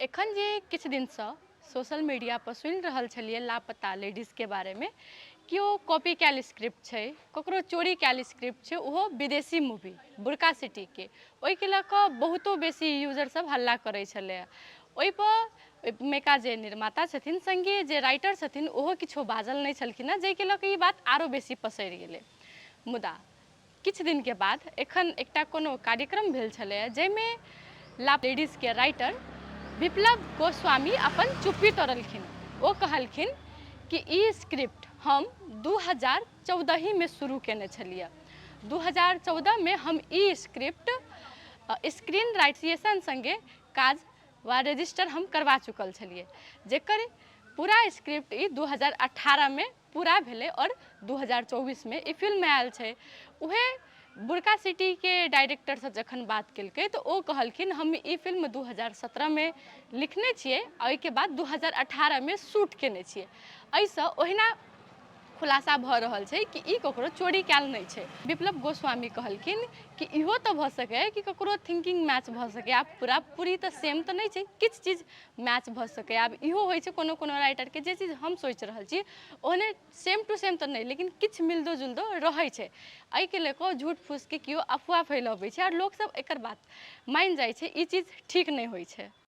एखन जे किछु दिनसँ सोशल मीडिया पर सुनि रहल छलियै लापता लेडीजके बारेमे कि ओ कॉपी कयल स्क्रिप्ट छै, ककरो चोरी कयल स्क्रिप्ट छै, ओहो विदेशी मूवी बुरका सिटीके। ओहिके लऽ कऽ बहुतो बेसी यूजर सब हल्ला करै छलैए। ओहिपर ओहिमेका जे निर्माता छथिन सङ्गे जे राइटर छथिन ओहो किछो बाजल नहि छलखिन हेँ, जाहिके लऽ कऽ ई बात आरो बेसी पसरि गेलै। मुदा किछु दिनके बाद एखन एकटा कोनो कार्यक्रम भेल छलैए जाहिमे ला लेडीजके राइटर विप्लव गोस्वामी अपन चुप्पी तोड़लखिन। ओ कहलखिन कि ई स्क्रिप्ट हम 2014मे शुरू केने छलियै। 2014मे हम ई स्क्रिप्ट स्क्रीन राइटिएशन सङ्गे काज वा रजिस्टर हम करवा चुकल छलियै, जकर पूरा स्क्रिप्ट ई 2018मे पूरा भेलै आओर 2024मे ई फिल्म आयल छै। उएह बुरका सिटीके डायरेक्टरसँ जखन बात केलकै तऽ ओ कहलखिन हम ई फिल्म 2017मे लिखने छियै आ ओहिके बाद 2018मे शूट केने छियै। एहिसँ ओहिना खुलासा भऽ रहल छै कि ई ककरो चोरी कयल नहि छै। विप्लव गोस्वामी कहलखिन कि इहो तऽ भऽ सकैए कि ककरो थिंकिंग मैच भऽ सकैए, आब पूरा पूरी तऽ सेम तऽ नहि छै, किछु चीज मैच भऽ सकैए। आब इहो होइ छै कोनो कोनो राइटरके जे चीज हम सोचि रहल छी ओहने सेम टू सेम तऽ नहि, लेकिन किछु मिलतो जुलतो रहै छै। एहिके लऽ कऽ झूठ फूसके केओ अफवाह फैलबै छै आओर लोकसभ एकर बात मानि जाइ छै। ई चीज ठीक नहि होइ छै।